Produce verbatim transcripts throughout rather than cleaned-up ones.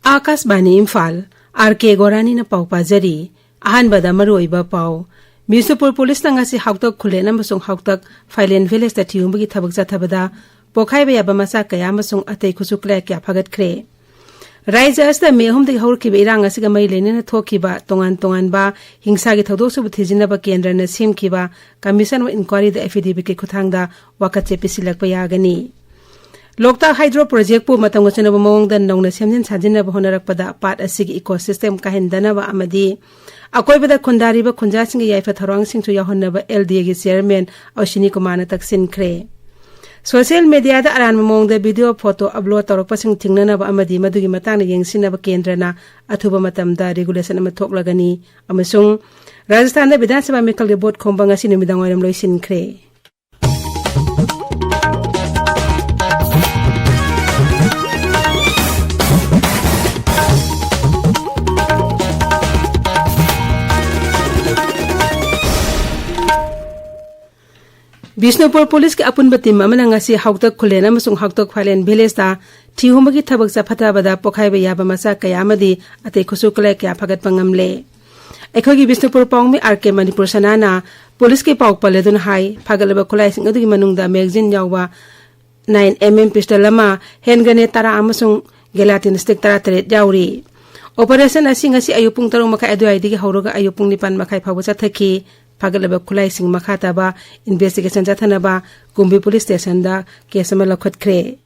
ꯑꯥꯀꯥꯁꯕꯥꯅꯤ Imphal, R ꯀꯦ ꯒꯣꯔꯥꯅꯤꯅ ꯄꯥꯎ ꯄꯥꯖꯔꯤ꯫ ꯑꯍꯥꯟꯕꯗ ꯃꯔꯨꯑꯣꯏꯕ ꯄꯥꯎ꯫ ꯕꯤꯁꯅꯨꯄꯨꯔ ꯄꯨꯂꯤꯁꯅ ꯉꯁꯤ ꯍꯥꯎꯇꯛ ꯈꯨꯂꯦꯟ ꯑꯃꯁꯨꯡ ꯍꯥꯎꯇꯛ ꯐꯥꯏꯂꯦꯟ ꯚꯤꯂꯦꯖꯇ ꯊꯤꯍꯨꯝꯕꯒꯤ ꯊꯕꯛ ꯆꯠꯊꯕꯗ ꯄꯣꯈꯥꯏꯕ ꯌꯥꯕ ꯃꯆꯥꯛ ꯀꯌꯥ ꯑꯃꯁꯨꯡ ꯑꯇꯩ ꯈꯨꯠꯁꯨ ꯈꯨꯠꯂꯥꯏ ꯀꯌꯥ ꯐꯥꯒꯠꯈ꯭ꯔꯦ꯫ ꯔꯥꯖ꯭ꯌ ꯑꯁꯤꯗ ꯃꯦ ꯑꯍꯨꯝꯗꯒꯤ ꯍꯧꯔꯛꯈꯤꯕ ꯏꯔꯥꯡ ꯑꯁꯤꯒ ꯃꯔꯤ ꯂꯩꯅꯅ ꯊꯣꯛꯈꯤꯕ ꯇꯣꯉꯥꯟ ꯇꯣꯉꯥꯟꯕ ꯍꯤꯡꯁꯥꯒꯤ ꯊꯧꯗꯣꯛꯁꯤꯕꯨ ꯊꯤꯖꯤꯟꯅꯕ ꯀꯦꯟꯗ꯭ꯔꯅ ꯁꯦꯝꯈꯤꯕ Commission of Inquiryꯗ affidavitꯀꯤ ꯈꯨꯠꯊꯥꯡꯗ ꯋꯥꯀꯠꯁꯦ ꯄꯤꯁꯤꯜꯂꯛꯄ ꯌꯥꯒꯅꯤ꯫ ꯂꯣꯛꯇꯥꯛ ꯍꯥꯏꯗ꯭ꯔꯣ ꯄ꯭ꯔꯣꯖꯦꯛꯄꯨ ꯃꯇꯝꯒ ꯆꯨꯅꯕ ꯃꯑꯣꯡꯗ ꯅꯧꯅ ꯁꯦꯝꯖꯤꯟ ꯁꯥꯖꯤꯟꯅꯕ ꯍꯣꯠꯅꯔꯛꯄꯗ ꯄꯥꯠ ꯑꯁꯤꯒꯤ ꯏꯀꯣ ꯁꯤꯁꯇꯦꯝ ꯀꯥꯏꯍꯟꯗꯅꯕ ꯑꯃꯗꯤ ꯑꯀꯣꯏꯕꯗ ꯈꯨꯟꯗꯥꯔꯤꯕ ꯈꯨꯟꯖꯥꯁꯤꯡꯒꯤ ꯌꯥꯏꯐ ꯊꯧꯔꯥꯡꯁꯤꯡꯁꯨ ꯌꯥꯎꯍꯟꯅꯕ ꯑꯦꯜ ꯗꯤ ꯑꯦꯒꯤ ꯆꯤꯌꯔꯃꯦꯟ ꯑꯁ꯭ꯋꯤꯅꯤ ꯀꯨꯃꯥꯔꯅ ꯇꯛꯁꯤꯟꯈ꯭ꯔꯦ꯫ ꯁꯣꯁꯤꯌꯦꯜ ꯃꯦꯗꯤꯌꯥꯗ ꯑꯔꯥꯟꯕ ꯃꯑꯣꯡꯗ ꯚꯤꯗꯤꯑꯣ, ꯐꯣꯇꯣ ꯑꯞꯂꯣꯗ ꯇꯧꯔꯛꯄꯁꯤꯡ ꯊꯤꯡꯅꯅꯕ ꯑꯃꯗꯤ ꯃꯗꯨꯒꯤ ꯃꯇꯥꯡꯗ ꯌꯦꯡꯁꯤꯟꯅꯕ ꯀꯦꯟꯗ꯭ꯔꯅ ꯑꯊꯨꯕ ꯃꯇꯝꯗ ꯔꯤꯒꯨꯂꯦꯁꯟ ꯑꯃ ꯊꯣꯛꯂꯒꯅꯤ꯫ ꯑꯃꯁꯨꯡ ꯔꯥꯖꯁꯊꯥꯟꯗ ꯕꯤꯙꯥꯟ ꯁꯚꯥ ꯃꯤꯈꯜꯒꯤ ꯚꯣꯠ ꯈꯣꯝꯕ ꯉꯁꯤ ꯅꯨꯃꯤꯗꯥꯡ ꯋꯥꯏꯔꯝ ꯂꯣꯏꯁꯤꯟꯈ꯭ꯔꯦ꯫ ꯕꯤꯁꯅꯨꯄꯨꯔ ꯄꯨꯂꯤꯁꯀꯤ ꯑꯄꯨꯟꯕ ꯇꯤꯝ ꯑꯃꯅ ꯉꯁꯤ ꯍꯥꯎꯇꯛ ꯈꯨꯂꯦꯟ ꯑꯃꯁꯨꯡ ꯍꯥꯎꯇꯛ ꯐꯥꯏꯂꯦꯟ ꯚꯤꯂꯦꯖꯇ ꯊꯤꯍꯨꯝꯕꯒꯤ ꯊꯕꯛ ꯆꯠꯊꯕꯗ ꯄꯣꯈꯥꯏꯕ ꯌꯥꯕ ꯃꯆꯥꯛ ꯀꯌꯥ ꯑꯃꯗꯤ ꯑꯇꯩ ꯈꯨꯠꯁꯨ ꯈꯨꯠꯂꯥꯏ ꯀꯌꯥ ꯐꯥꯒꯠꯄ ꯉꯝꯂꯦ꯫ ꯑꯩꯈꯣꯏꯒꯤ ꯕꯤꯁꯅꯨꯄꯨꯔ ꯄꯥꯎꯃꯤ ꯑꯥꯔ ꯀꯦ ꯃꯅꯤꯄꯨꯔ ꯁꯅꯥꯅ ꯄꯨꯂꯤꯁꯀꯤ ꯄꯥꯎ ꯄꯜꯂꯗꯨꯅ ꯍꯥꯏ, ꯐꯥꯒꯠꯂꯕ ꯈꯨꯠꯂꯥꯏꯁꯤꯡ ꯑꯗꯨꯒꯤ ꯃꯅꯨꯡꯗ ꯃꯦꯒꯖꯤꯟ ꯌꯥꯎꯕ ꯅꯥꯏꯟ ꯑꯦꯝ ꯑꯦꯝ ꯄꯤꯁꯇꯜ ꯑꯃ, ꯍꯦꯟ ꯒ꯭ꯔꯦꯅꯦꯗ ꯇꯔꯥ ꯑꯃꯁꯨꯡ ꯒꯦꯂꯥꯇꯤꯟ ꯁ꯭ꯇꯤꯛ ꯇꯔꯥꯇꯔꯦꯠ ꯌꯥꯎꯔꯤ꯫ ꯑꯣꯄꯔꯦꯁꯟ ꯑꯁꯤ ꯉꯁꯤ ꯑꯌꯨꯛ ꯄꯨꯡ ꯇꯔꯨꯛ ꯃꯈꯥꯏ ꯑꯗꯨꯋꯥꯏꯗꯒꯤ ꯍꯧꯔꯒ ꯑꯌꯨꯛ ꯄꯨꯡ ꯅꯤꯄꯥꯟ ꯃꯈꯥꯏ ꯐꯥꯎꯕ ꯆꯠꯊꯈꯤ꯫ ꯐꯥꯒꯠꯂꯕ ꯈꯨꯠꯂꯥꯏꯁꯤꯡ ꯃꯈꯥ ꯇꯥꯕ ꯏꯟꯚꯦꯁꯇꯤꯒꯦꯁꯟ ꯆꯠꯊꯅꯕ ꯀꯨꯝꯕꯤ ꯄꯨꯂꯤꯁ ꯁ꯭ꯇꯦꯁꯟꯗ ꯀꯦꯁ ꯑꯃ ꯂꯧꯈꯠꯈ꯭ꯔꯦ꯫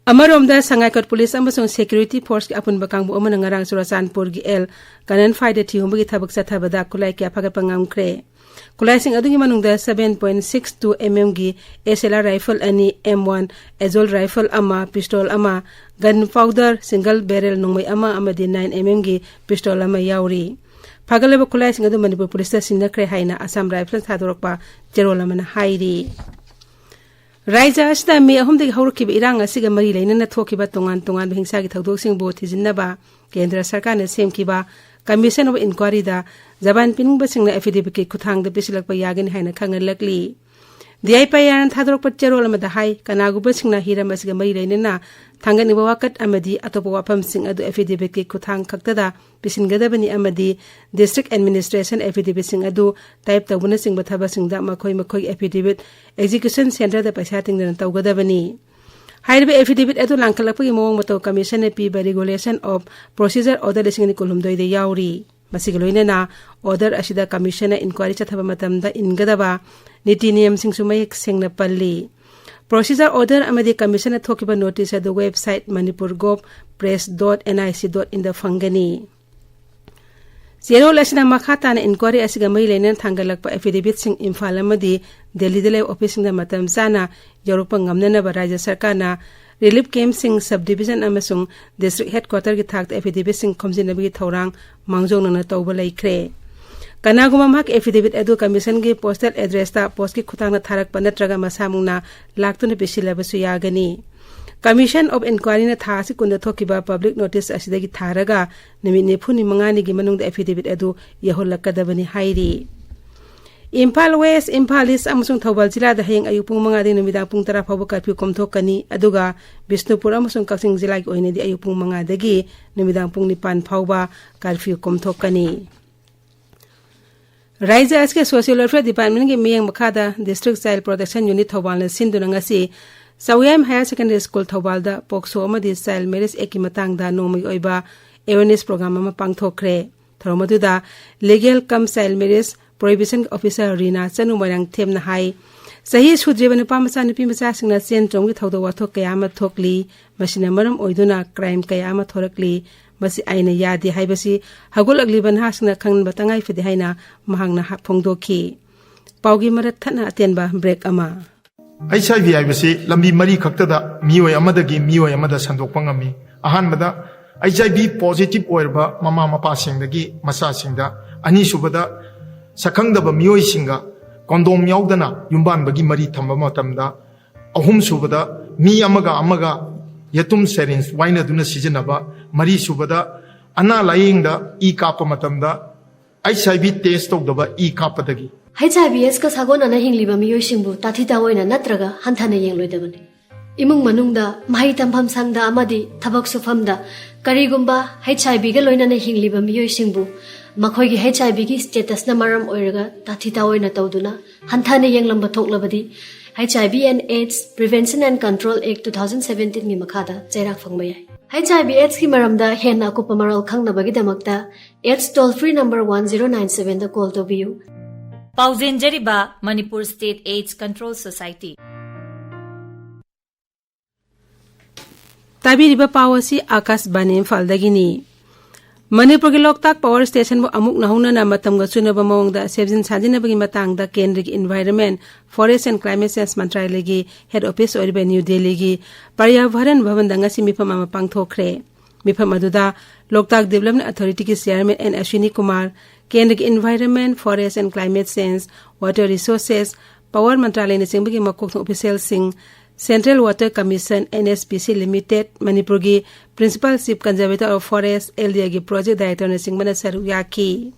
ꯑꯃꯔꯣꯝꯗ, ꯁꯉꯥꯏꯀꯣꯠ ꯄꯨꯂꯤꯁ ꯑꯃꯁꯨꯡ ꯁꯦꯀ꯭ꯌꯨꯔꯤꯇꯤ ꯐꯣꯔꯁꯀꯤ ꯑꯄꯨꯟꯕ ꯀꯥꯡꯕꯨ ꯑꯃꯅ ꯉꯔꯥꯡ ꯆꯨꯔꯥꯆꯥꯟꯄꯨꯔꯒꯤ ꯑꯦꯜ ꯀꯅꯟꯐꯥꯏꯗ ꯊꯤꯍꯨꯝꯕꯒꯤ ꯊꯕꯛ ꯆꯠꯊꯕꯗ ꯈꯨꯠꯂꯥꯏ ꯀꯌꯥ ꯐꯥꯒꯠꯄ ꯉꯝꯈ꯭ꯔꯦ꯫ ꯈꯨꯠꯂꯥꯏꯁꯤꯡ ꯑꯗꯨꯒꯤ ꯃꯅꯨꯡꯗ seven point six two M M ꯒꯤ S L R rifle ꯑꯅꯤ, M one Azol rifle ꯑꯃ, pistol ꯑꯃ, gun powder single barrel ꯅꯣꯡꯃꯩ ꯑꯃ ꯑꯃꯗꯤ nine M M ꯒꯤ pistol ꯑꯃ ꯌꯥꯎꯔꯤ꯫ ꯐꯥꯒꯠꯂꯕ ꯈꯨꯠꯂꯥꯏꯁꯤꯡ ꯑꯗꯨ ꯃꯅꯤꯄꯨꯔ ꯄꯨꯂꯤꯁꯇ ꯁꯤꯟꯅꯈ꯭ꯔꯦ ꯍꯥꯏꯅ ꯑꯁꯥꯝ ꯔꯥꯏꯐꯜꯁ ꯊꯥꯗꯣꯔꯛꯄ ꯆꯦꯔꯣꯜ ꯑꯃꯅ ꯍꯥꯏꯔꯤ꯫ ꯔꯥꯖ꯭ꯌ ꯑꯁꯤꯗ ꯃꯦ ꯑꯍꯨꯝꯗꯒꯤ ꯍꯧꯔꯛꯈꯤꯕ ꯏꯔꯥꯡ ꯑꯁꯤꯒ ꯃꯔꯤ ꯂꯩꯅꯅ ꯊꯣꯛꯈꯤꯕ ꯇꯣꯉꯥꯟ ꯇꯣꯉꯥꯟꯕ ꯍꯤꯡꯁꯥꯒꯤ ꯊꯧꯗꯣꯛꯁꯤꯡꯕꯨ ꯊꯤꯖꯤꯟꯅꯕ ꯀꯦꯟꯗ꯭ꯔ ꯁꯔꯀꯥꯔꯅ ꯁꯦꯝꯈꯤꯕ Commission of Inquiryꯗ ꯖꯕꯥꯟ ꯄꯤꯅꯤꯡꯕꯁꯤꯡꯅ affidavitꯀꯤ ꯈꯨꯠꯊꯥꯡꯗ ꯄꯤꯁꯤꯜꯂꯛꯄ ꯌꯥꯒꯅꯤ ꯍꯥꯏꯅ ꯈꯪꯍꯜꯂꯛꯂꯤ꯫ ꯗꯤ ꯑꯥꯏ ꯄꯤ ꯑꯥꯏ ꯑꯥꯔꯅ ꯊꯥꯗꯣꯔꯛꯄ ꯆꯦꯔꯣꯜ ꯑꯃꯗ ꯍꯥꯏ, ꯀꯅꯥꯒꯨꯝꯕꯁꯤꯡꯅ ꯍꯤꯔꯝ ꯑꯁꯤꯒ ꯃꯔꯤ ꯂꯩꯅꯅ ꯊꯥꯡꯒꯠꯅꯤꯡꯕ ꯋꯥꯀꯠ ꯑꯃꯗꯤ ꯑꯇꯣꯞꯄ ꯋꯥꯐꯝꯁꯤꯡ ꯑꯗꯨ affidavitꯀꯤ ꯈꯨꯠꯊꯥꯡ ꯈꯛꯇꯗ ꯄꯤꯁꯤꯟꯒꯗꯕꯅꯤ ꯑꯃꯗꯤ district administration affidavitꯁꯤꯡ ꯑꯗꯨ type ꯇꯧꯕꯅꯆꯤꯡꯕ ꯊꯕꯛꯁꯤꯡꯗ ꯃꯈꯣꯏ ꯃꯈꯣꯏꯒꯤ affidavit execution centreꯗ ꯄꯩꯁꯥ ꯇꯤꯡꯗꯅ ꯇꯧꯒꯗꯕꯅꯤ꯫ ꯍꯥꯏꯔꯤꯕ affidavit ꯑꯗꯨ ꯂꯥꯡꯈꯠꯂꯛꯄꯒꯤ ꯃꯑꯣꯡ ꯃꯇꯧ commissionꯅ ꯄꯤꯕ Regulation of Procedure Order ꯂꯤꯁꯤꯡ ꯑꯅꯤ ꯀꯨꯟꯍꯨꯝꯗꯣꯏꯗ ꯌꯥꯎꯔꯤ꯫ ꯃꯁꯤꯒ ꯂꯣꯏꯅꯅ order ꯑꯁꯤꯗ commissionꯅ inquiry ꯆꯠꯊꯕ ꯃꯇꯝꯗ ꯏꯟꯒꯗꯕ ꯅꯤꯇꯤ ꯅꯤꯌꯝꯁꯤꯡꯁꯨ ꯃꯌꯦꯛ ꯁꯦꯡꯅ ꯄꯜꯂꯤ꯫ Procedure Order ꯑꯃꯗꯤ commissionꯅ ꯊꯣꯛꯈꯤꯕ notice ꯑꯗꯨ website manipur gov press dot nic dot inꯗ ꯐꯪꯒꯅꯤ꯫ ꯆꯦꯔꯣꯜ ꯑꯁꯤꯅ ꯃꯈꯥ ꯇꯥꯅ inquiry ꯑꯁꯤꯒ ꯃꯔꯤ ꯂꯩꯅꯅ ꯊꯥꯡꯒꯠꯂꯛꯄ affidavitꯁꯤꯡ ꯏꯝꯐꯥꯜ ꯑꯃꯗꯤ ꯗꯦꯜꯂꯤꯗ ꯂꯩꯕ officeꯁꯤꯡꯗ ꯃꯇꯝ ꯆꯥꯅ ꯌꯧꯔꯛꯄ ꯉꯝꯅꯅꯕ ꯔꯥꯖ꯭ꯌ ꯁꯔꯀꯥꯔꯅ relief campꯁꯤꯡ, subdivision ꯑꯃꯁꯨꯡ district headquarterꯒꯤ ꯊꯥꯛꯇ affidavitꯁꯤꯡ ꯈꯣꯝꯖꯤꯟꯅꯕꯒꯤ ꯊꯧꯔꯥꯡ ꯃꯥꯡꯖꯧꯅꯅ ꯇꯧꯕ ꯂꯩꯈ꯭ꯔꯦ꯫ ꯀꯅꯥꯒꯨꯝꯕ ꯃꯍꯥꯛꯀꯤ affidavit ꯑꯗꯨ commissionꯒꯤ postal addressꯇ postꯀꯤ ꯈꯨꯠꯊꯥꯡꯗ ꯊꯥꯔꯛꯄ ꯅꯠꯇ꯭ꯔꯒ ꯃꯁꯥꯃꯛꯅ ꯂꯥꯛꯇꯨꯅ ꯄꯤꯁꯤꯜꯂꯕꯁꯨ ꯌꯥꯒꯅꯤ꯫ Commission of Inquiryꯅ ꯊꯥ ꯑꯁꯤ ꯀꯨꯟꯗ ꯊꯣꯛꯈꯤꯕ public notice ꯑꯁꯤꯗꯒꯤ ꯊꯥꯔꯒ ꯅꯨꯃꯤꯠ ꯅꯤꯐꯨꯅꯤ ꯃꯉꯥꯅꯤꯒꯤ ꯃꯅꯨꯡꯗ affidavit ꯑꯗꯨ ꯌꯧꯍꯜꯂꯛꯀꯗꯕꯅꯤ ꯍꯥꯏꯔꯤ꯫ ꯏꯝꯐꯥꯜ West, ꯏꯝꯐꯥꯜ East ꯑꯃꯁꯨꯡ ꯊꯧꯕꯥꯜ ꯖꯤꯂꯥꯗ ꯍꯌꯦꯡ ꯑꯌꯨꯛ ꯄꯨꯡ ꯃꯉꯥꯗꯒꯤ ꯅꯨꯃꯤꯗꯥꯡ ꯄꯨꯡ ꯇꯔꯥ ꯐꯥꯎꯕ curfew ꯀꯣꯝꯊꯣꯛꯀꯅꯤ, ꯑꯗꯨꯒ ꯕꯤꯁꯅꯨꯄꯨꯔ ꯑꯃꯁꯨꯡ ꯀꯛꯆꯤꯡ ꯖꯤꯂꯥꯒꯤ ꯑꯣꯏꯅꯗꯤ ꯑꯌꯨꯛ ꯄꯨꯡ ꯃꯉꯥꯗꯒꯤ ꯅꯨꯃꯤꯗꯥꯡ ꯄꯨꯡ ꯅꯤꯄꯥꯟ ꯐꯥꯎꯕ curfew ꯀꯣꯝꯊꯣꯛꯀꯅꯤ꯫ ꯔꯥꯖ꯭ꯌ ꯑꯁꯤꯒꯤ Social Welfare Departmentꯀꯤ ꯃꯤꯠꯌꯦꯡ ꯃꯈꯥꯗ District Child Protection Unit ꯊꯧꯕꯥꯜꯅ ꯁꯤꯟꯗꯨꯅ ꯉꯁꯤ ꯆꯥꯎꯌꯥꯏꯝ Higher Secondary School ꯊꯧꯕꯥꯜꯗ POCSO ꯑꯃꯗꯤ Child Marriage Actꯀꯤ ꯃꯇꯥꯡꯗ ꯅꯣꯡꯃꯒꯤ ꯑꯣꯏꯕ awareness program ꯑꯃ ꯄꯥꯡꯊꯣꯛꯈ꯭ꯔꯦ꯫ ꯊꯧꯔꯝ ꯑꯗꯨꯗ Legal cum Child Marriage Prohibition Officer ꯔꯤꯅꯥ ꯆꯅꯨ ꯃꯣꯏꯔꯥꯡꯊꯦꯝꯅ ꯍꯥꯏ, ꯆꯍꯤ ꯁꯨꯗ꯭ꯔꯤꯕ ꯅꯨꯄꯥ ꯃꯆꯥ ꯅꯨꯄꯤ ꯃꯆꯥꯁꯤꯡꯅ ꯆꯦꯟ ꯆꯣꯡꯒꯤ ꯊꯧꯗꯣꯛ ꯋꯥꯊꯣꯛ ꯀꯌꯥ ꯑꯃ ꯊꯣꯛꯂꯤ꯫ ꯃꯁꯤꯅ ꯃꯔꯝ ꯑꯣꯏꯗꯨꯅ crime ꯀꯌꯥ ꯑꯃ ꯊꯣꯔꯛꯂꯤ꯫ ꯃꯁꯤ ꯑꯥꯏꯟꯅ ꯌꯥꯗꯦ ꯍꯥꯏꯕꯁꯤ ꯍꯧꯒꯠꯂꯛꯂꯤꯕ ꯅꯍꯥꯁꯤꯡꯅ ꯈꯪꯍꯟꯕ ꯇꯉꯥꯏ ꯐꯗꯦ ꯍꯥꯏꯅ ꯃꯍꯥꯛꯅ ꯍꯥ-, ꯐꯣꯡꯗꯣꯛꯈꯤ꯫ ꯄꯥꯎꯒꯤ ꯃꯔꯛ ꯊꯠꯅ ꯑꯇꯦꯟꯕ break ꯑꯃ꯫ ꯑꯩꯆ ꯑꯥꯏ ꯚꯤ ꯍꯥꯏꯕꯁꯤ ꯂꯝꯕꯤ ꯃꯔꯤ ꯈꯛꯇꯗ ꯃꯤꯑꯣꯏ ꯑꯃꯗꯒꯤ ꯃꯤꯑꯣꯏ ꯑꯃꯗ ꯁꯟꯗꯣꯛꯄ ꯉꯝꯃꯤ꯫ ꯑꯍꯥꯟꯕꯗ, ꯑꯩꯆ ꯑꯥꯏ ꯚꯤ positive ꯑꯣꯏꯔꯕ ꯃꯃꯥ ꯃꯄꯥꯁꯤꯡꯗꯒꯤ ꯃꯆꯥꯁꯤꯡꯗ, ꯑꯅꯤꯁꯨꯕꯗ, ꯁꯛꯈꯪꯗꯕ ꯃꯤꯑꯣꯏꯁꯤꯡꯒ condom ꯌꯥꯎꯗꯅ ꯌꯨꯝꯕꯥꯟꯕꯒꯤ ꯃꯔꯤ ꯊꯝꯕ ꯃꯇꯝꯗ, ꯑꯍꯨꯝꯁꯨꯕꯗ, ꯃꯤ ꯑꯃꯒ ꯑꯃꯒ ꯌꯦꯇꯨꯝ syringe ꯋꯥꯏꯅꯗꯨꯅ ꯁꯤꯖꯤꯟꯅꯕ, ꯃꯔꯤꯁꯨꯕꯗ, ꯑꯅꯥ ꯂꯥꯌꯦꯡꯗ ꯏ ꯀꯥꯞꯄ ꯃꯇꯝꯗ ꯑꯩꯆ ꯑꯥꯏ ꯚꯤ test ꯇꯧꯗꯕ ꯏ ꯀꯥꯞꯄꯗꯒꯤ꯫ ꯍꯩꯆ ꯑꯥꯏ ꯚꯤ ꯑꯦꯗꯁꯀ ꯁꯥꯒꯣꯟꯅꯅ ꯍꯤꯡꯂꯤꯕ ꯃꯤꯑꯣꯏꯁꯤꯡꯕꯨ ꯇꯥꯊꯤ ꯇꯥꯑꯣꯏꯅ ꯅꯠꯇ꯭ꯔꯒ ꯍꯟꯊꯅ ꯌꯦꯡꯂꯣꯏꯗꯕꯅꯤ꯫ ꯏꯃꯨꯡ ꯃꯅꯨꯡꯗ, ꯃꯍꯩ ꯇꯝꯐꯝ ꯁꯪꯗ ꯑꯃꯗꯤ ꯊꯕꯛ ꯁꯨꯐꯝꯗ ꯀꯔꯤꯒꯨꯝꯕ ꯍꯩꯆ ꯑꯥꯏ ꯚꯤꯒ ꯂꯣꯏꯅꯅ ꯍꯤꯡꯂꯤꯕ ꯃꯤꯑꯣꯏꯁꯤꯡꯕꯨ ꯃꯈꯣꯏꯒꯤ ꯍꯩꯆ ꯑꯥꯏ ꯚꯤꯒꯤ ꯁ꯭ꯇꯦꯇꯁꯅ ꯃꯔꯝ ꯑꯣꯏꯔꯒ ꯇꯥꯊꯤ ꯇꯥꯑꯣꯏꯅ ꯇꯧꯗꯨꯅ ꯍꯟꯊꯅ ꯌꯦꯡꯂꯝꯕ ꯊꯣꯛꯂꯕꯗꯤ, H I V and AIDS Prevention and Control Act two thousand seventeen ꯒꯤ ꯃꯈꯥꯗ ꯆꯩꯔꯥꯛ ꯐꯪꯕ ꯌꯥꯏ꯫ H I V AIDS ꯀꯤ ꯃꯔꯝꯗ ꯍꯦꯟꯅ ꯑꯀꯨꯞꯄ ꯃꯔꯣꯜ ꯈꯪꯅꯕꯒꯤꯗꯃꯛꯇ AIDS toll free number one zero nine seven ꯗ call ꯇꯧꯕꯤꯌꯨ꯫ ꯄꯥꯎꯖꯦꯟꯖꯔꯤꯕ Manipur state AIDS control society. ꯇꯥꯕꯤꯔꯤꯕ ꯄꯥꯎ ꯑꯁꯤ ꯑꯥꯀꯥꯁꯕꯥꯅꯤ ꯏꯝꯐꯥꯜꯗꯒꯤꯅꯤ꯫ ꯃꯅꯤꯄꯨꯔꯒꯤ ꯂꯣꯛꯇꯥꯛ ꯄꯥꯋꯔ ꯁ꯭ꯇꯦꯁꯟꯕꯨ ꯑꯃꯨꯛ ꯅꯧꯍꯧꯅꯅ ꯃꯇꯝꯒ ꯆꯨꯅꯕ ꯃꯑꯣꯡꯗ ꯁꯦꯝꯖꯤꯟ ꯁꯥꯖꯤꯟꯅꯕꯒꯤ ꯃꯇꯥꯡꯗ ꯀꯦꯟꯗ꯭ꯔꯒꯤ environment, forest and climate change ꯃꯟꯇ꯭ꯔꯥꯂꯌꯒꯤ ꯍꯦꯗ ꯑꯣꯐꯤꯁ ꯑꯣꯏꯔꯤꯕ ꯅ꯭ꯌꯨ ꯗꯦꯜꯂꯤꯒꯤ ꯄꯔꯌꯥꯚꯔꯟ ꯚꯕꯟꯗ ꯉꯁꯤ ꯃꯤꯐꯝ ꯑꯃ ꯄꯥꯡꯊꯣꯛꯈ꯭ꯔꯦ꯫ ꯃꯤꯐꯝ ꯑꯗꯨꯗ ꯂꯣꯛꯇꯥꯛ ꯗꯤꯕꯂꯞꯃꯦꯟ ꯑꯊꯣꯔꯤꯇꯤꯒꯤ ꯆꯤꯌꯥꯔꯃꯦꯟ ꯑꯦꯟ ꯑꯁ꯭ꯋꯤꯅꯤ ꯀꯨꯃꯥꯔ, ꯀꯦꯟꯗ꯭ꯔꯒꯤ environment, forest and climate change, water resources, power ꯃꯟꯇ꯭ꯔꯥꯂꯌꯅꯆꯤꯡꯕꯒꯤ ꯃꯀꯣꯛꯊꯣꯡ ꯑꯣꯐꯤꯁꯤꯌꯦꯜꯁꯤꯡ, central water commission, N S P C limited, ꯃꯅꯤꯄꯨꯔꯒꯤ principal chief conservator of forest, L D ꯑꯦꯒꯤ ꯄ꯭ꯔꯣꯖꯦꯛ ꯗꯥꯏꯔꯦꯛꯇꯔꯅꯆꯤꯡꯕꯅ ꯁꯔꯨꯛ ꯌꯥꯈꯤ꯫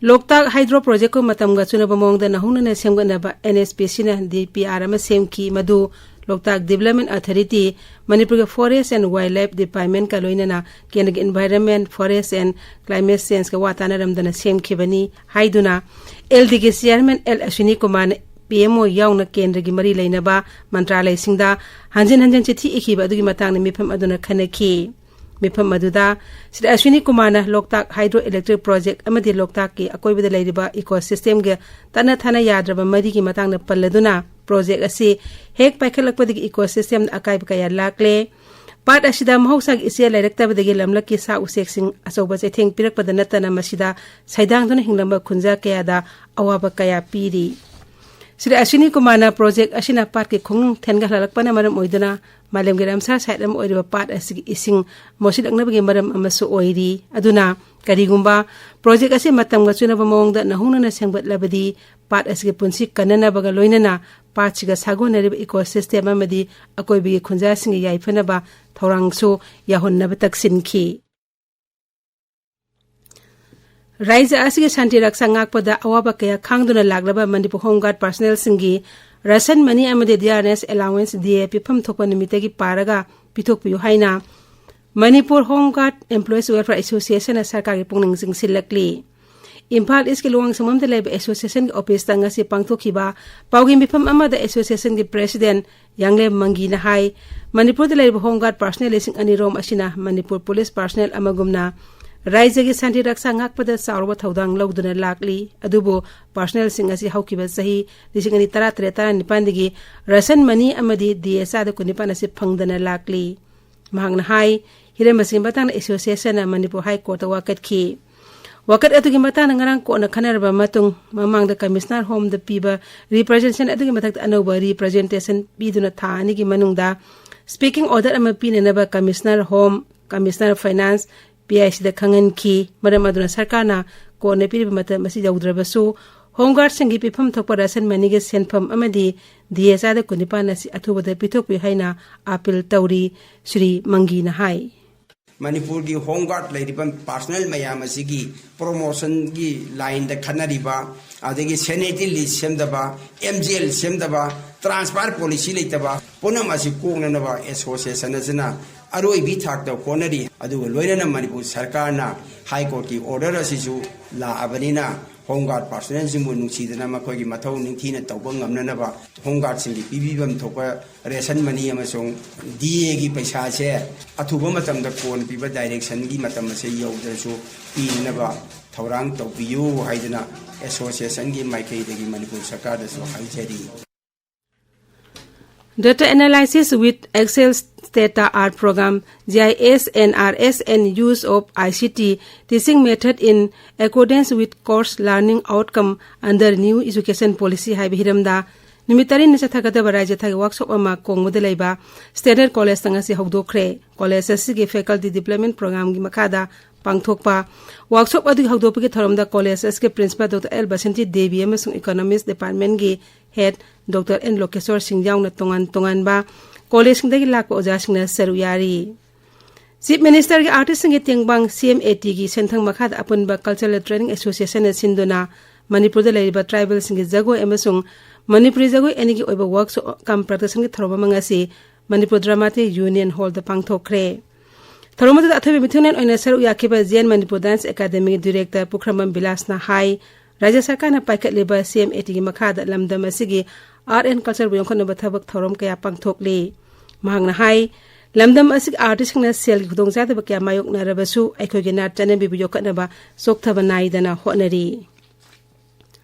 ꯂꯣꯛꯇꯥꯛ ꯍꯥꯏꯗ꯭ꯔꯣ ꯄ꯭ꯔꯣꯖꯦꯛꯀ ꯃꯇꯝꯒ ꯆꯨꯅꯕ ꯃꯑꯣꯡꯗ ꯅꯧꯍꯧꯅꯅ ꯁꯦꯝꯒꯠꯅꯕ ꯑꯦꯟ ꯑꯦꯁ ꯄꯤ ꯁꯤꯅ ꯗꯤ ꯄꯤ ꯑꯥꯔ ꯑꯃ ꯁꯦꯝꯈꯤ, ꯃꯗꯨ ꯂꯣꯛꯇꯥꯛ ꯗꯤꯕꯂꯞꯃꯦꯟ ꯑꯊꯣꯔꯤꯇꯤ, ꯃꯅꯤꯄꯨꯔꯒꯤ ꯐꯣꯔꯦꯁ ꯑꯦꯟ ꯋꯥꯏꯜ ꯂꯥꯏꯐ ꯗꯤꯄꯥꯔꯠꯃꯦꯟꯀ ꯂꯣꯏꯅꯅ ꯀꯦꯟꯗ꯭ꯔꯒꯤ ꯏꯟꯚꯥꯏꯔꯟꯃꯦꯟ, ꯐꯣꯔꯦꯁ ꯑꯦꯟ ꯀ꯭ꯂꯥꯏꯃꯦꯠ ꯆꯦꯟꯖꯀ ꯋꯥ ꯇꯥꯅꯔꯝꯗꯅ ꯁꯦꯝꯈꯤꯕꯅꯤ ꯍꯥꯏꯗꯨꯅ ꯑꯦꯜ ꯗꯤꯒꯤ ꯆꯤꯌꯥꯔꯃꯦꯟ ꯑꯦꯜ ꯑꯁ꯭ꯋꯤꯅꯤ ꯀꯨꯃꯥꯔꯅ ꯄꯤ ꯑꯦꯝ ꯑꯣ ꯌꯥꯎꯅ ꯀꯦꯟꯗ꯭ꯔꯒꯤ ꯃꯔꯤ ꯂꯩꯅꯕ ꯃꯟꯇ꯭ꯔꯥꯂꯌꯁꯤꯡꯗ ꯍꯟꯖꯤꯟ ꯍꯟꯖꯤꯟ ꯆꯤꯊꯤ ꯏꯈꯤꯕ ꯑꯗꯨꯒꯤ ꯃꯇꯥꯡꯗ ꯃꯤꯐꯝ ꯑꯗꯨꯅ ꯈꯟꯅꯈꯤ꯫ ꯃꯤꯐꯝ ꯑꯗꯨꯗ ꯁ꯭ꯔꯤ ꯑꯁ꯭ꯋꯤꯅꯤ ꯀꯨꯃꯥꯔꯅ ꯂꯣꯛꯇꯥꯛ ꯍꯥꯏꯗ꯭ꯔꯣ ꯏꯂꯦꯛꯇ꯭ꯔꯤꯛ ꯄ꯭ꯔꯣꯖꯦꯛ ꯑꯃꯗꯤ ꯂꯣꯛꯇꯥꯛꯀꯤ ꯑꯀꯣꯏꯕꯗ ꯂꯩꯔꯤꯕ ꯏꯀꯣ ꯁꯤꯁꯇꯦꯝꯒ ꯇꯠꯅ ꯊꯥꯅ ꯌꯥꯗ꯭ꯔꯕ ꯃꯔꯤꯒꯤ ꯃꯇꯥꯡꯗ ꯄꯜꯂꯗꯨꯅ, ꯄ꯭ꯔꯣꯖꯦꯛ ꯑꯁꯤ ꯍꯦꯛ ꯄꯥꯏꯈꯠꯂꯛꯄꯗꯒꯤ ꯏꯀꯣ ꯁꯤꯁꯇꯦꯝꯗ ꯑꯀꯥꯏꯕ ꯀꯌꯥ ꯂꯥꯛꯂꯦ꯫ ꯄꯥꯠ ꯑꯁꯤꯗ ꯃꯍꯧꯁꯥꯒꯤ ꯏꯆꯦꯜ ꯂꯩꯔꯛꯇꯕꯗꯒꯤ ꯂꯝꯂꯛꯀꯤ ꯁꯥ ꯎꯆꯦꯛꯁꯤꯡ ꯑꯆꯧꯕ ꯆꯩꯊꯦꯡ ꯄꯤꯔꯛꯄꯗ ꯅꯠꯇꯅ ꯃꯁꯤꯗ ꯁꯩꯗꯥꯡꯗꯨꯅ ꯍꯤꯡꯂꯝꯕ ꯈꯨꯟꯖꯥ ꯀꯌꯥꯗ ꯑꯋꯥꯕ ꯀꯌꯥ ꯄꯤꯔꯤ꯫ ꯁ꯭ꯔꯤ ꯑꯁ꯭ꯋꯤꯅꯤ ꯀꯨꯃꯥꯔꯅ ꯄ꯭ꯔꯣꯖꯦꯛ ꯑꯁꯤꯅ ꯄꯥꯠꯀꯤ ꯈꯣꯡꯅꯨꯡ ꯊꯦꯟꯒꯠꯍꯜꯂꯛꯄꯅ ꯃꯔꯝ ꯑꯣꯏꯗꯨꯅ ꯃꯥꯂꯦꯝꯒꯤ ꯔꯥꯝꯁꯥꯔ ꯁꯥꯏꯠ ꯑꯃ ꯑꯣꯏꯔꯤꯕ ꯄꯥꯠ ꯑꯁꯤꯒꯤ ꯏꯁꯤꯡ ꯃꯣꯠꯁꯤꯜꯂꯛꯅꯕꯒꯤ ꯃꯔꯝ ꯑꯃꯁꯨ ꯑꯣꯏꯔꯤ꯫ ꯑꯗꯨꯅ ꯀꯔꯤꯒꯨꯝꯕ ꯄ꯭ꯔꯣꯖꯦꯛ ꯑꯁꯤ ꯃꯇꯝꯒ ꯆꯨꯅꯕ ꯃꯑꯣꯡꯗ ꯅꯧꯍꯧꯅꯅ ꯁꯦꯝꯒꯠꯂꯕꯗꯤ ꯄꯥꯠ ꯑꯁꯤꯒꯤ ꯄꯨꯟꯁꯤ ꯀꯟꯅꯅꯕꯒ ꯂꯣꯏꯅꯅ ꯄꯥꯠꯁꯤꯒ ꯁꯥꯒꯣꯟꯅꯔꯤꯕ ꯏꯀꯣ ꯁꯤꯁꯇꯦꯝ ꯑꯃꯗꯤ ꯑꯀꯣꯏꯕꯒꯤ ꯈꯨꯟꯖꯥꯁꯤꯡꯒꯤ ꯌꯥꯏꯐꯅꯕ ꯊꯧꯔꯥꯡꯁꯨ ꯌꯥꯎꯍꯟꯅꯕ ꯇꯛꯁꯤꯟꯈꯤ꯫ ꯔꯥꯏꯖ꯭ꯌ ꯑꯁꯤꯒꯤ ꯁꯥꯟꯇꯤ ꯔꯛꯁꯥ ꯉꯥꯛꯄꯗ ꯑꯋꯥꯕ ꯀꯌꯥ ꯈꯥꯡꯗꯨꯅ ꯂꯥꯛꯂꯕ ꯃꯅꯤꯄꯨꯔ ꯍꯣꯝ ꯒꯥꯔꯗ ꯄꯥꯔꯁꯅꯦꯜꯁꯤꯡꯒꯤ ꯔꯦꯁꯟ ꯃꯅꯤ ꯑꯃꯗꯤ ꯗꯤ ꯑꯥꯔ ꯑꯦꯁ ꯑꯦꯂꯥꯋꯦꯟꯁ, ꯗꯤ ꯑꯦ, ꯄꯤꯐꯝ ꯊꯣꯛꯄ ꯅꯨꯃꯤꯠꯇꯒꯤ ꯄꯥꯔꯒ ꯄꯤꯊꯣꯛꯄꯤꯌꯨ ꯍꯥꯏꯅ ꯃꯅꯤꯄꯨꯔ ꯍꯣꯝ ꯒꯥꯔꯗ ꯑꯦꯝꯄ꯭ꯂꯣꯌꯤꯁ ꯋꯦꯜꯐꯤꯌꯔ ꯑꯦꯁꯣꯁꯤꯌꯦꯁꯟꯅ ꯁꯔꯀꯥꯔꯒꯤ ꯄꯨꯛꯅꯤꯡ ꯆꯤꯡꯁꯤꯜꯂꯛꯂꯤ꯫ ꯏꯝꯐꯥꯜ ꯏꯁꯀꯤ ꯂꯨꯋꯥꯡꯁꯪꯕꯝꯗ ꯂꯩꯕ ꯑꯦꯁꯣꯁꯤꯌꯦꯁꯟꯒꯤ ꯑꯣꯐꯤꯁꯇ ꯉꯁꯤ ꯄꯥꯡꯊꯣꯛꯈꯤꯕ ꯄꯥꯎꯒꯤ ꯃꯤꯐꯝ ꯑꯃꯗ ꯑꯦꯁꯣꯁꯤꯌꯦꯁꯟꯒꯤ ꯄ꯭ꯔꯦꯁꯤꯗꯦꯟ ꯌꯥꯡꯂꯦꯝ ꯃꯪꯒꯤꯅ ꯍꯥꯏ, ꯃꯅꯤꯄꯨꯔꯗ ꯂꯩꯔꯤꯕ ꯍꯣꯝ ꯒꯥꯔꯗ ꯄꯥꯔꯁꯅꯦꯜ ꯂꯤꯁꯤꯡ ꯑꯅꯤ ꯔꯣꯝ ꯑꯁꯤꯅ ꯃꯅꯤꯄꯨꯔ ꯄꯨꯂꯤꯁ ꯄꯥꯔꯁꯅꯦꯜ ꯑꯃꯒꯨꯝꯅ ꯔꯥꯏꯖ꯭ꯌꯒꯤ ꯁꯥꯟꯇꯤ ꯔꯛꯁꯥ ꯉꯥꯛꯄꯗ ꯆꯥꯎꯔꯕ ꯊꯧꯗꯥꯡ ꯂꯧꯗꯨꯅ ꯂꯥꯛꯂꯤ꯫ ꯑꯗꯨꯕꯨ ꯄꯥꯔꯁꯅꯦꯜꯁꯤꯡ ꯑꯁꯤ ꯍꯧꯈꯤꯕ ꯆꯍꯤ ꯂꯤꯁꯤꯡ ꯑꯅꯤ ꯇꯔꯥ ꯇꯔꯦꯠ ꯇꯔꯥ ꯅꯤꯄꯥꯟꯗꯒꯤ ꯔꯦꯁꯟ ꯃꯅꯤ ꯑꯃꯗꯤ ꯗꯤ ꯑꯦ ꯆꯥꯗ ꯀꯨꯟꯅꯤꯄꯥꯟ ꯑꯁꯤ ꯐꯪꯗꯅ ꯂꯥꯛꯂꯤ꯫ ꯃꯍꯥꯛꯅ ꯍꯥꯏ, ꯍꯤꯔꯝ ꯑꯁꯤꯒꯤ ꯃꯇꯥꯡꯗ ꯑꯦꯁꯣꯁꯤꯌꯦꯁꯟꯅ ꯃꯅꯤꯄꯨꯔ ꯍꯥꯏ ꯀꯣꯔꯠꯇ ꯋꯥꯀꯠꯈꯤ꯫ ꯋꯥꯀꯠ ꯑꯗꯨꯒꯤ ꯃꯇꯥꯡꯗ ꯉꯔꯥꯡ ꯀꯣꯟꯅ ꯈꯟꯅꯔꯕ ꯃꯇꯨꯡ, ꯃꯃꯥꯡꯗ ꯀꯃꯤꯁꯅꯔ ꯍꯣꯝꯗ ꯄꯤꯕ ꯔꯤꯄ꯭ꯔꯖꯦꯟꯇꯦꯁꯟ ꯑꯗꯨꯒꯤ ꯃꯊꯛꯇ ꯑꯅꯧꯕ ꯔꯤꯄ꯭ꯔꯖꯦꯟꯇꯦꯁꯟ ꯄꯤꯗꯨꯅ ꯊꯥ ꯑꯅꯤꯒꯤ ꯃꯅꯨꯡꯗ ꯁ꯭ꯄꯤꯀꯤꯡ ꯑꯣꯔꯗꯔ ꯑꯃ ꯄꯤꯅꯅꯕ commissioner home, commissioner finance, P I ꯁꯤꯗ ꯈꯪꯍꯟꯈꯤ꯫ ꯃꯔꯝ ꯑꯗꯨꯅ ꯁꯔꯀꯥꯔꯅ ꯀꯣꯟꯅ ꯄꯤꯔꯤꯕ ꯃꯇꯝ ꯑꯁꯤ ꯌꯧꯗ꯭ꯔꯕꯁꯨ, ꯍꯣꯝ ꯒꯥꯔꯗꯁꯤꯡꯒꯤ ꯄꯤꯐꯝ ꯊꯣꯛꯄ ꯔꯦꯁꯟ ꯃꯅꯤꯒꯤ ꯁꯦꯟꯐꯝ ꯑꯃꯗꯤ ꯗꯤ ꯑꯦ ꯆꯥꯗ ꯀꯨꯟꯅꯤꯄꯥꯟ ꯑꯁꯤ ꯑꯊꯨꯕꯗ ꯄꯤꯊꯣꯛꯄꯤꯌꯨ ꯍꯥꯏꯅ ꯑꯥꯄꯤꯜ ꯇꯧꯔꯤ꯫ ꯁ꯭ꯔꯤ ꯃꯪꯒꯤꯅ ꯍꯥꯏ꯫ ꯃꯅꯤꯄꯨꯔꯒꯤ ꯍꯣꯝ ꯒꯥꯔꯗ ꯂꯩꯔꯤꯕ ꯄꯥꯔꯁꯅꯦꯜ ꯃꯌꯥꯝ ꯑꯁꯤꯒꯤ ꯄ꯭ꯔꯣꯃꯣꯁꯟꯒꯤ ꯂꯥꯏꯟꯗ ꯈꯟꯅꯔꯤꯕ, ꯑꯗꯒꯤ ꯁꯦꯅꯤꯇꯔꯤ ꯂꯤꯁ ꯁꯦꯝꯗꯕ, ꯑꯦꯝ ꯖꯤ ꯑꯦꯜ ꯁꯦꯝꯗꯕ, ꯇ꯭ꯔꯥꯟꯁꯐꯔ ꯄꯣꯂꯤꯁꯤ ꯂꯩꯇꯕ, ꯄꯨꯝꯅꯃꯛ ꯑꯁꯤ ꯀꯣꯛꯅꯅꯕ ꯑꯦꯁꯣꯁꯤꯌꯦꯁꯟ ꯑꯁꯤꯅ ꯑꯔꯣꯏꯕꯤ ꯊꯥꯛꯇ ꯍꯣꯠꯅꯔꯤ꯫ ꯑꯗꯨꯒ ꯂꯣꯏꯅꯅ ꯃꯅꯤꯄꯨꯔ ꯁꯔꯀꯥꯔꯅ ꯍꯥꯏ ꯀꯣꯔꯠꯀꯤ ꯑꯣꯔꯗꯔ ꯑꯁꯤꯁꯨ ꯂꯥꯛꯑꯕꯅꯤꯅ, ꯍꯣꯝ ꯒꯥꯔꯗ ꯄꯥꯔꯁꯅꯦꯜꯁꯤꯡꯕꯨ ꯅꯨꯡꯁꯤꯗꯅ ꯃꯈꯣꯏꯒꯤ ꯃꯊꯧ ꯅꯤꯡꯊꯤꯅ ꯇꯧꯕ ꯉꯝꯅꯅꯕ ꯍꯣꯝ ꯒꯥꯔꯗꯁꯤꯡꯒꯤ ꯄꯤꯕꯤꯐꯝ ꯊꯣꯛꯄ ꯔꯦꯁꯟ ꯃꯅꯤ ꯑꯃꯁꯨꯡ ꯗꯤ ꯑꯦꯒꯤ ꯄꯩꯁꯥꯁꯦ ꯑꯊꯨꯕ ꯃꯇꯝꯗ ꯀꯣꯟ ꯄꯤꯕ ꯗꯥꯏꯔꯦꯛꯁꯟꯒꯤ ꯃꯇꯝ ꯑꯁꯦ ꯌꯧꯗ꯭ꯔꯁꯨ ꯄꯤꯅꯅꯕ ꯊꯧꯔꯥꯡ ꯇꯧꯕꯤꯌꯨ ꯍꯥꯏꯗꯨꯅ ꯑꯦꯁꯣꯁꯤꯌꯦꯁꯟꯒꯤ ꯃꯥꯏꯀꯩꯗꯒꯤ ꯃꯅꯤꯄꯨꯔ ꯁꯔꯀꯥꯔꯗꯁꯨ ꯍꯥꯏꯖꯔꯤ꯫ Data analysis with Excel data art program, G I S and R S and use of I C T teaching method in accordance with course learning outcome under new education policy ꯍꯥꯏꯕ ꯍꯤꯔꯝꯗ ꯅꯨꯃꯤꯠ ꯇꯔꯦꯠꯅꯤ ꯆꯠꯊꯒꯗꯕ ꯔꯥꯖ꯭ꯌ ꯊꯥꯒꯤ workshop ꯑꯃ ꯀꯣꯡꯕꯗ ꯂꯩꯕ standard ꯀꯣꯂꯦꯖꯇ ꯉꯁꯤ ꯍꯧꯗꯣꯛꯈ꯭ꯔꯦ꯫ ꯀꯣꯂꯦꯖ ꯑꯁꯤꯒꯤ ꯐꯦꯀꯜꯇꯤ ꯗꯤꯕ꯭ꯂꯞꯃꯦꯟ ꯄ꯭ꯔꯣꯒ꯭ꯔꯥꯝꯒꯤ ꯃꯈꯥꯗ ꯄꯥꯡꯊꯣꯛꯄ ꯋꯥꯛꯁꯣꯞ ꯑꯗꯨꯒꯤ ꯍꯧꯗꯣꯛꯄꯒꯤ ꯊꯧꯔꯝꯗ ꯀꯣꯂꯦꯖ ꯑꯁꯤꯒꯤ principal doctor L Basanti Devi ꯑꯃꯁꯨꯡ ꯏꯀꯣꯅꯣꯃꯤꯛꯁ ꯗꯤꯄꯥꯔꯠꯃꯦꯟꯒꯤ ꯍꯦꯗ ꯗꯣꯛꯇꯔ ꯑꯦꯟ ꯂꯣꯀꯦꯁꯣꯔ ꯁꯤꯡ ꯌꯥꯎꯅ ꯇꯣꯉꯥꯟ ꯇꯣꯉꯥꯟꯕ ꯀꯣꯂꯦꯖꯁꯤꯡꯗꯒꯤ ꯂꯥꯛꯄ ꯑꯣꯖꯥꯁꯤꯡꯅ ꯁꯔꯨꯛ ꯌꯥꯔꯤ꯫ Chief Ministerꯒꯤ artistꯁꯤꯡꯒꯤ ꯇꯦꯡꯕꯥꯡ CMATꯒꯤ ꯁꯦꯟꯊꯪ ꯃꯈꯥꯗ ꯑꯄꯨꯟꯕ Cultural Training Associationꯅ ꯁꯤꯟꯗꯨꯅ ꯃꯅꯤꯄꯨꯔꯗ ꯂꯩꯔꯤꯕ tribalꯁꯤꯡꯒꯤ ꯖꯒꯣꯏ ꯑꯃꯁꯨꯡ ꯃꯅꯤꯄꯨꯔꯤ ꯖꯒꯣꯏ ꯑꯅꯤꯒꯤ ꯑꯣꯏꯕ workshop cum productionꯒꯤ ꯊꯧꯔꯝ ꯑꯃ ꯉꯁꯤ ꯃꯅꯤꯄꯨꯔ Dramatic Union Hallꯗ ꯄꯥꯡꯊꯣꯛꯈ꯭ꯔꯦ꯫ ꯊꯧꯔꯝ ꯑꯗꯨꯗ ꯑꯊꯣꯏꯕ ꯃꯤꯊꯨꯡꯂꯦꯟ ꯑꯣꯏꯅ ꯁꯔꯨꯛ ꯌꯥꯈꯤꯕ J N Manipur Dance Academyꯒꯤ director ꯄꯨꯈ꯭ꯔꯝꯕꯝ ꯕꯤꯂꯥꯁꯅ ꯍꯥꯏ, ꯔꯥꯖ꯭ꯌ ꯁꯔꯀꯥꯔꯅ ꯄꯥꯏꯈꯠꯂꯤꯕ CMATꯒꯤ ꯃꯈꯥꯗ ꯂꯝꯗꯝ ꯑꯁꯤꯒꯤ art and cultureꯕꯨ ꯌꯣꯛꯈꯠꯅꯕ ꯊꯕꯛ ꯊꯧꯔꯝ ꯀꯌꯥ ꯄꯥꯡꯊꯣꯛꯂꯤ꯫ ꯃꯍꯥꯛꯅ ꯍꯥꯏ, ꯂꯝꯗꯝ ꯑꯁꯤꯒꯤ artistꯁꯤꯡꯅ ꯁꯦꯜꯒꯤ ꯈꯨꯗꯣꯡꯆꯥꯗꯕ ꯀꯌꯥ ꯃꯥꯌꯣꯛꯅꯔꯕꯁꯨ ꯑꯩꯈꯣꯏꯒꯤ ꯅꯥꯠ ꯆꯠꯅꯕꯤꯕꯨ ꯌꯣꯛꯈꯠꯅꯕ ꯆꯣꯛꯊꯕ ꯅꯥꯏꯗꯅ ꯍꯣꯠꯅꯔꯤ꯫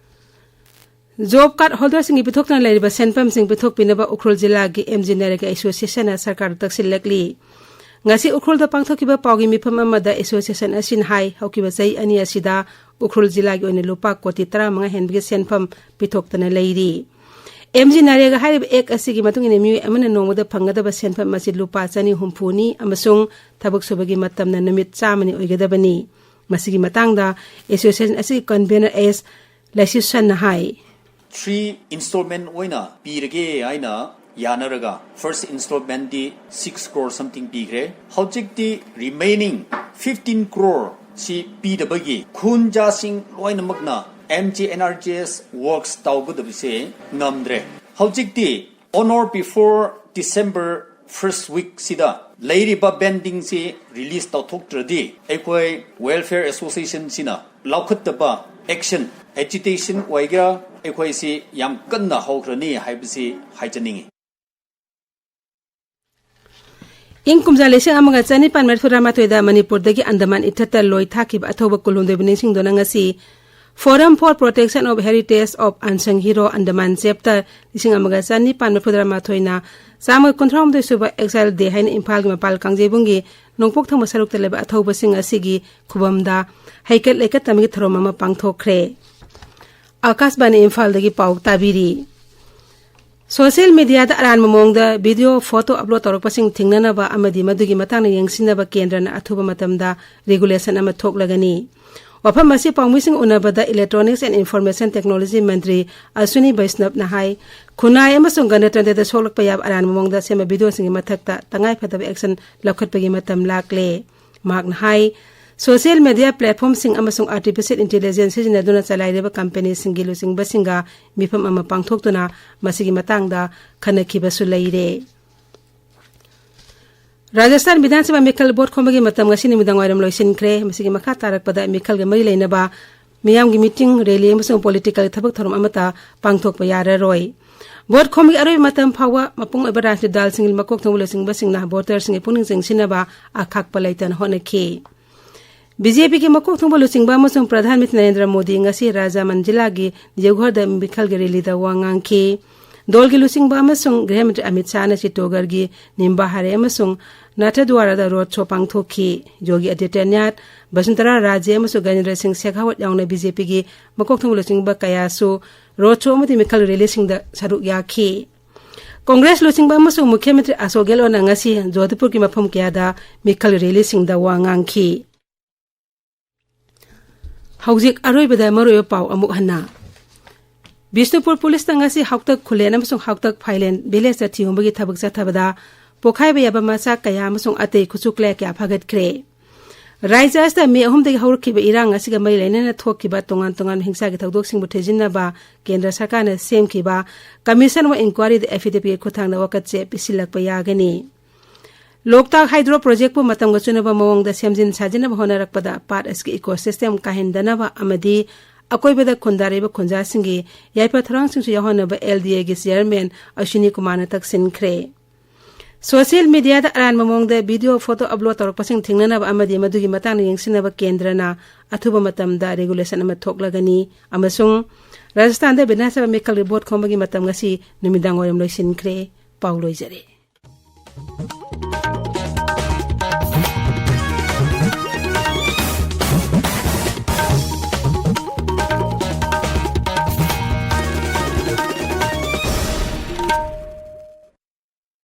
Job card holderꯁꯤꯡꯒꯤ ꯄꯤꯊꯣꯛꯇꯨꯅ ꯂꯩꯔꯤꯕ ꯁꯦꯟꯐꯝꯁꯤꯡ ꯄꯤꯊꯣꯛꯄꯤꯅꯕ ꯎꯈ꯭ꯔꯨꯜ ꯖꯤꯂꯥꯒꯤ MG ꯅꯔꯦꯒꯥ Associationꯅ ꯁꯔꯀꯥꯔꯗ ꯇꯛꯁꯤꯜꯂꯛꯂꯤ꯫ ꯉꯁꯤ ꯎꯈ꯭ꯔꯨꯜꯗ ꯄꯥꯡꯊꯣꯛꯈꯤꯕ ꯄꯥꯎꯒꯤ ꯃꯤꯐꯝ ꯑꯃꯗ association ꯑꯁꯤꯅ ꯍꯥꯏ, ꯍꯧꯈꯤꯕ ꯆꯍꯤ ꯑꯅꯤ ꯑꯁꯤꯗ ꯎꯈ꯭ꯔꯨꯜ ꯖꯤꯂꯥꯒꯤ ꯑꯣꯏꯅ ꯂꯨꯄꯥ ꯀꯣꯇꯤ ꯇꯔꯥꯃꯉꯥ ꯍꯦꯟꯕꯒꯤ ꯁꯦꯟꯐꯝ ꯄꯤꯊꯣꯛꯇꯅ ꯂꯩꯔꯤ꯫ MG ꯅꯔꯦꯒꯥ ꯍꯥꯏꯔꯤꯕ act ꯑꯁꯤꯒꯤ ꯃꯇꯨꯡ ꯏꯟꯅ ꯃꯤꯑꯣꯏ ꯑꯃꯅ ꯅꯣꯡꯃꯗ ꯐꯪꯒꯗꯕ ꯁꯦꯟꯐꯝ ꯑꯁꯤ ꯂꯨꯄꯥ ꯆꯅꯤ ꯍꯨꯝꯐꯨꯅꯤ ꯑꯃꯁꯨꯡ ꯊꯕꯛ ꯁꯨꯕꯒꯤ ꯃꯇꯝꯅ ꯅꯨꯃꯤꯠ ꯆꯥꯝꯃꯅꯤ ꯑꯣꯏꯒꯗꯕꯅꯤ꯫ ꯃꯁꯤꯒꯤ ꯃꯇꯥꯡꯗ association ꯑꯁꯤꯒꯤ convener S ꯂꯥꯏꯁꯤꯁꯟꯅ ꯍꯥꯏ꯫ Three installment ꯑꯣꯏꯅ ꯄꯤꯔꯒꯦ ꯍꯥꯏꯅ ꯌꯥꯅꯔꯒ first installmentꯗꯤ six crore something ꯄꯤꯈ꯭ꯔꯦ꯫ ꯍꯧꯖꯤꯛꯇꯤ remaining fifteen crore ꯁꯤ ꯄꯤꯗꯕꯒꯤ ꯈꯨꯟꯖꯥꯁꯤꯡ ꯂꯣꯏꯅꯃꯛꯅ MGNREGS works ꯇꯧꯒꯗꯕꯁꯦ ꯉꯝꯗ꯭ꯔꯦ꯫ ꯍꯧꯖꯤꯛꯇꯤ on or before December first week ꯁꯤꯗ ꯂꯩꯔꯤꯕ pendingꯁꯤ release ꯇꯧꯊꯣꯛꯇ꯭ꯔꯗꯤ ꯑꯩꯈꯣꯏ Welfare Associationꯁꯤꯅ ꯂꯧꯈꯠꯇꯕ action, agitation ꯑꯣꯏꯒꯦꯔꯥ, ꯑꯩꯈꯣꯏꯁꯤ ꯌꯥꯝ ꯀꯟꯅ ꯍꯧꯈ꯭ꯔꯅꯤ ꯍꯥꯏꯕꯁꯤ ꯍꯥꯏꯖꯅꯤꯡꯏ꯫ ꯏꯪ ꯀꯨꯝꯖꯥ ꯂꯤꯁꯤꯡ ꯑꯃꯒ ꯆꯅꯤꯄꯥꯟ ꯃꯔꯤꯐꯨꯇꯔꯥꯃꯥꯊꯣꯏꯗ ꯃꯅꯤꯄꯨꯔꯗꯒꯤ ꯑꯟꯗꯃꯥꯟ ꯏꯊꯠꯇ ꯂꯣꯏ ꯊꯥꯈꯤꯕ ꯑꯊꯧꯕ ꯀꯨꯟꯍꯨꯝꯗꯣꯏꯕꯨ ꯅꯤꯡꯁꯤꯡꯗꯨꯅ ꯉꯁꯤ Forum for Protection of Heritage of Unsung Hero Andaman Chapter ꯂꯤꯁꯤꯡ ꯑꯃꯒ ꯆꯅꯤꯄꯥꯟ ꯃꯔꯤꯐꯨꯇꯔꯥꯃꯥꯊꯣꯏꯅ ꯆꯥꯝꯃꯒ ꯀꯨꯟꯊ꯭ꯔꯥꯍꯨꯝꯗꯣꯏ ꯁꯨꯕ Exile Day ꯍꯥꯏꯅ ꯏꯝꯐꯥꯜꯒꯤ ꯃꯄꯥꯜ ꯀꯥꯡꯖꯩꯕꯨꯡꯒꯤ ꯅꯣꯡꯄꯣꯛ ꯊꯪꯕ ꯁꯔꯨꯛꯇ ꯂꯩꯕ ꯑꯊꯧꯕꯁꯤꯡ ꯑꯁꯤꯒꯤ ꯈꯨꯕꯝꯗ ꯍꯩꯀꯠ ꯂꯩꯀꯠ ꯇꯝꯕꯒꯤ ꯊꯧꯔꯝ ꯑꯃ ꯄꯥꯡꯊꯣꯛꯈ꯭ꯔꯦ꯫ ꯑꯥꯀꯥꯁꯕꯥꯅꯤ ꯏꯝꯐꯥꯜꯗꯒꯤ ꯄꯥꯎ ꯇꯥꯕꯤꯔꯤ꯫ Social mediaꯗ ꯑꯔꯥꯟꯕ ꯃꯑꯣꯡꯗ video, photo upload ꯇꯧꯔꯛꯄꯁꯤꯡ ꯊꯤꯡꯅꯅꯕ ꯑꯃꯗꯤ ꯃꯗꯨꯒꯤ ꯃꯇꯥꯡꯗ ꯌꯦꯡꯁꯤꯟꯅꯕ ꯀꯦꯟꯗ꯭ꯔꯅ ꯑꯊꯨꯕ ꯃꯇꯝꯗ regulation ꯑꯃ ꯊꯣꯛꯂꯒꯅꯤ꯫ ꯋꯥꯐꯝ ꯑꯁꯤ ꯄꯥꯎꯃꯤꯁꯤꯡ ꯎꯅꯕꯗ Electronics and Information Technology ꯃꯟꯇ꯭ꯔꯤ ꯑꯁ꯭ꯋꯤꯅꯤ ꯕꯩꯁꯅꯕꯅ ꯍꯥꯏ, ꯈꯨꯟꯅꯥꯏ ꯑꯃꯁꯨꯡ ꯒꯅꯇꯟꯇ꯭ꯔꯗ ꯁꯣꯛꯂꯛꯄ ꯌꯥꯕ ꯑꯔꯥꯟꯕ ꯃꯑꯣꯡꯗ ꯁꯦꯝꯕ ꯚꯤꯗꯤꯑꯣꯁꯤꯡꯒꯤ ꯃꯊꯛꯇ ꯇꯉꯥꯏ ꯐꯗꯕ action ꯂꯧꯈꯠꯄꯒꯤ ꯃꯇꯝ ꯂꯥꯛꯂꯦ꯫ ꯃꯍꯥꯛꯅ ꯍꯥꯏ, social media platformꯁꯤꯡ ꯑꯃꯁꯨꯡ artificial intelligence ꯁꯤꯖꯤꯟꯅꯗꯨꯅ ꯆꯂꯥꯏꯔꯤꯕ ꯀꯝꯄꯦꯅꯤꯁꯤꯡꯒꯤ ꯂꯨꯆꯤꯡꯕꯁꯤꯡꯒ ꯃꯤꯐꯝ ꯑꯃ ꯄꯥꯡꯊꯣꯛꯇꯨꯅ ꯃꯁꯤꯒꯤ ꯃꯇꯥꯡꯗ ꯈꯟꯅꯈꯤꯕꯁꯨ ꯂꯩꯔꯦ꯫ ꯔꯥꯖꯁꯊꯥꯟ ꯕꯤꯙꯥꯟ ꯁꯚꯥ ꯃꯤꯈꯜ ꯚꯣꯠ ꯈꯣꯝꯕꯒꯤ ꯃꯇꯝ ꯉꯁꯤ ꯅꯨꯃꯤꯗꯥꯡ ꯋꯥꯏꯔꯝ ꯂꯣꯏꯁꯤꯟꯈ꯭ꯔꯦ꯫ ꯃꯁꯤꯒꯤ ꯃꯈꯥ ꯇꯥꯔꯛꯄꯗ ꯃꯤꯈꯜꯒ ꯃꯔꯤ ꯂꯩꯅꯕ ꯃꯤꯌꯥꯝꯒꯤ ꯃꯤꯇꯤꯡ, ꯔꯦꯂꯤ ꯑꯃꯁꯨꯡ ꯄꯣꯂꯤꯇꯤꯀꯦꯜ ꯊꯕꯛ ꯊꯧꯔꯝ ꯑꯃꯠꯇ ꯄꯥꯡꯊꯣꯛꯄ ꯌꯥꯔꯔꯣꯏ꯫ ꯚꯣꯠ ꯈꯣꯝꯕꯒꯤ ꯑꯔꯣꯏꯕ ꯃꯇꯝ ꯐꯥꯎꯕ ꯃꯄꯨꯡ ꯑꯣꯏꯕ ꯔꯥꯖꯅꯤꯇꯤ ꯗꯜꯁꯤꯡꯒꯤ ꯃꯀꯣꯛ ꯊꯣꯡꯕ ꯂꯨꯆꯤꯡꯕꯁꯤꯡꯅ ꯚꯣꯇꯔꯁꯤꯡꯒꯤ ꯄꯨꯛꯅꯤꯡ ꯆꯤꯡꯁꯤꯟꯅꯕ ꯑꯈꯥꯛꯄ ꯂꯩꯇꯅ ꯍꯣꯠꯅꯈꯤ꯫ ꯕꯤ ꯖꯦ ꯄꯤꯒꯤ ꯃꯀꯣꯛ ꯊꯣꯡꯕ ꯂꯨꯆꯤꯡꯕ ꯑꯃꯁꯨꯡ ꯄ꯭ꯔꯙꯥꯟ ꯃꯟꯇ꯭ꯔꯤ ꯅꯔꯦꯟꯗ꯭ꯔ ꯃꯣꯗꯤ ꯉꯁꯤ ꯔꯥꯖꯥꯃꯟ ꯖꯤꯂꯥꯒꯤ ꯗꯤꯌꯨꯒꯔꯗ ꯃꯤꯈꯜꯒꯤ ꯔꯦꯂꯤꯗ ꯋꯥ ꯉꯥꯡꯈꯤ꯫ ꯗꯣꯜꯒꯤ ꯂꯨꯆꯤꯡꯕ ꯑꯃꯁꯨꯡ ꯒ꯭ꯔꯍ ꯃꯟꯇ꯭ꯔꯤ ꯑꯃꯤꯠ ꯁꯥꯍꯅ ꯆꯤꯠꯇꯣꯒꯔꯒꯤ ꯅꯤꯝꯕꯥꯍꯥꯔꯦ ꯑꯃꯁꯨꯡ ꯅꯥꯊꯗ꯭ꯋꯥꯔꯥꯗ ꯔꯣꯗ ꯁꯣ ꯄꯥꯡꯊꯣꯛꯈꯤ꯫ ꯌꯣꯒꯤ ꯑꯗꯤꯇ꯭ꯌꯅꯥꯊ, ꯕꯁꯨꯟꯙꯔꯥ ꯔꯥꯖꯦ ꯑꯃꯁꯨꯡ ꯒꯖꯦꯟꯗ꯭ꯔ ꯁꯤꯡ ꯁꯦꯈꯥꯋꯠ ꯌꯥꯎꯅ ꯕꯤ ꯖꯦ ꯄꯤꯒꯤ ꯃꯀꯣꯛ ꯊꯣꯡꯕ ꯂꯨꯆꯤꯡꯕ ꯀꯌꯥꯁꯨ ꯔꯣꯗ ꯁꯣ ꯑꯃꯗꯤ ꯃꯤꯈꯜ ꯔꯦꯂꯤꯁꯤꯡꯗ ꯁꯔꯨꯛ ꯌꯥꯈꯤ꯫ ꯀꯣꯡꯒ꯭ꯔꯦꯁ ꯂꯨꯆꯤꯡꯕ ꯑꯃꯁꯨꯡ ꯃꯨꯈ꯭ꯌ ꯃꯟꯇ꯭ꯔꯤ ꯑꯁꯣꯛ ꯒꯦꯍꯂꯣꯠꯅ ꯉꯁꯤ ꯖꯣꯙꯄꯨꯔꯒꯤ ꯃꯐꯝ ꯀꯌꯥꯗ ꯃꯤꯈꯜ ꯔꯦꯂꯤꯁꯤꯡꯗ ꯋꯥ ꯉꯥꯡꯈꯤ꯫ ꯍꯧꯖꯤꯛ ꯑꯔꯣꯏꯕꯗ ꯃꯔꯨꯑꯣꯏꯕ ꯄꯥꯎ ꯑꯃꯨꯛ ꯍꯟꯅ꯫ ꯕꯤꯁꯅꯨꯄꯨꯔ ꯄꯨꯂꯤꯁꯅ ꯉꯁꯤ ꯍꯥꯎꯇꯛ ꯈꯨꯂꯦꯟ ꯑꯃꯁꯨꯡ ꯍꯥꯎꯇꯛ ꯐꯥꯏꯂꯦꯟ ꯚꯤꯂꯦꯖꯇ ꯊꯤꯍꯨꯝꯕꯒꯤ ꯊꯕꯛ ꯆꯠꯊꯕꯗ ꯄꯣꯈꯥꯏꯕ ꯌꯥꯕ ꯃꯆꯥꯛ ꯀꯌꯥ ꯑꯃꯁꯨꯡ ꯑꯇꯩ ꯈꯨꯠꯁꯨ ꯈꯨꯠꯂꯥꯏ ꯀꯌꯥ ꯐꯥꯒꯠꯈ꯭ꯔꯦ꯫ ꯔꯥꯖ꯭ꯌ ꯑꯁꯤꯗ ꯃꯦ ꯑꯍꯨꯝꯗꯒꯤ ꯍꯧꯔꯛꯈꯤꯕ ꯏꯔꯥꯡ ꯑꯁꯤꯒ ꯃꯔꯤ ꯂꯩꯅꯅ ꯊꯣꯛꯈꯤꯕ ꯇꯣꯉꯥꯟ ꯇꯣꯉꯥꯟꯕ ꯍꯤꯡꯁꯥꯒꯤ ꯊꯧꯗꯣꯛꯁꯤꯡꯕꯨ ꯊꯤꯖꯤꯟꯅꯕ ꯀꯦꯟꯗ꯭ꯔ ꯁꯔꯀꯥꯔꯅ ꯁꯦꯝꯈꯤꯕ Commission of Inquiry the affidavit ꯀꯤ ꯈꯨꯠꯊꯥꯡꯗ ꯋꯥꯀꯠꯁꯦ ꯄꯤꯁꯤꯜꯂꯛꯄ ꯌꯥꯒꯅꯤ꯫ ꯂꯣꯛꯇꯥꯛ ꯍꯥꯏꯗ꯭ꯔꯣ ꯄ꯭ꯔꯣꯖꯦꯛꯄꯨ ꯃꯇꯝꯒ ꯆꯨꯅꯕ ꯃꯑꯣꯡꯗ ꯁꯦꯝꯖꯤꯟ ꯁꯥꯖꯤꯟꯅꯕ ꯍꯣꯠꯅꯔꯛꯄꯗ ꯄꯥꯠ ꯑꯁꯤꯒꯤ ꯏꯀꯣ ꯁꯤꯁꯇꯦꯝ ꯀꯥꯏꯍꯟꯗꯅꯕ ꯑꯃꯗꯤ ꯑꯀꯣꯏꯕꯗ ꯈꯨꯟꯗꯥꯔꯤꯕ ꯈꯨꯟꯖꯥꯁꯤꯡꯒꯤ ꯌꯥꯏꯐ ꯊꯧꯔꯥꯡꯁꯤꯡꯁꯨ ꯌꯥꯎꯍꯟꯅꯕ ꯑꯦꯜ ꯗꯤ ꯑꯦꯒꯤ ꯆꯤꯌꯔꯃꯦꯟ ꯑꯁ꯭ꯋꯤꯅꯤ ꯀꯨꯃꯥꯔꯅ ꯇꯛꯁꯤꯟꯈ꯭ꯔꯦ꯫ ꯁꯣꯁꯤꯌꯦꯜ ꯃꯤꯗꯤꯌꯥꯗ ꯑꯔꯥꯟꯕ ꯃꯑꯣꯡꯗ ꯚꯤꯗꯤꯑꯣ, ꯐꯣꯇꯣ ꯑꯞꯂꯣꯗ ꯇꯧꯔꯛꯄꯁꯤꯡ ꯊꯤꯡꯅꯅꯕ ꯑꯃꯗꯤ ꯃꯗꯨꯒꯤ ꯃꯇꯥꯡꯗ ꯌꯦꯡꯁꯤꯟꯅꯕ ꯀꯦꯟꯗ꯭ꯔꯅ ꯑꯊꯨꯕ ꯃꯇꯝꯗ ꯔꯦꯒꯨꯂꯦꯁꯟ ꯑꯃ ꯊꯣꯛꯂꯒꯅꯤ꯫ ꯑꯃꯁꯨꯡ ꯔꯥꯖꯁꯊꯥꯟꯗ ꯕꯤꯙꯥꯟ ꯁꯚꯥ ꯃꯤꯈꯜꯒꯤ ꯚꯣꯠ ꯈꯣꯝꯕꯒꯤ ꯃꯇꯝ ꯉꯁꯤ ꯅꯨꯃꯤꯗꯥꯡ ꯋꯥꯏꯔꯝ ꯂꯣꯏꯁꯤꯟꯈ꯭ꯔꯦ꯫ ꯄꯥꯎ ꯂꯣꯏꯖꯔꯦ꯫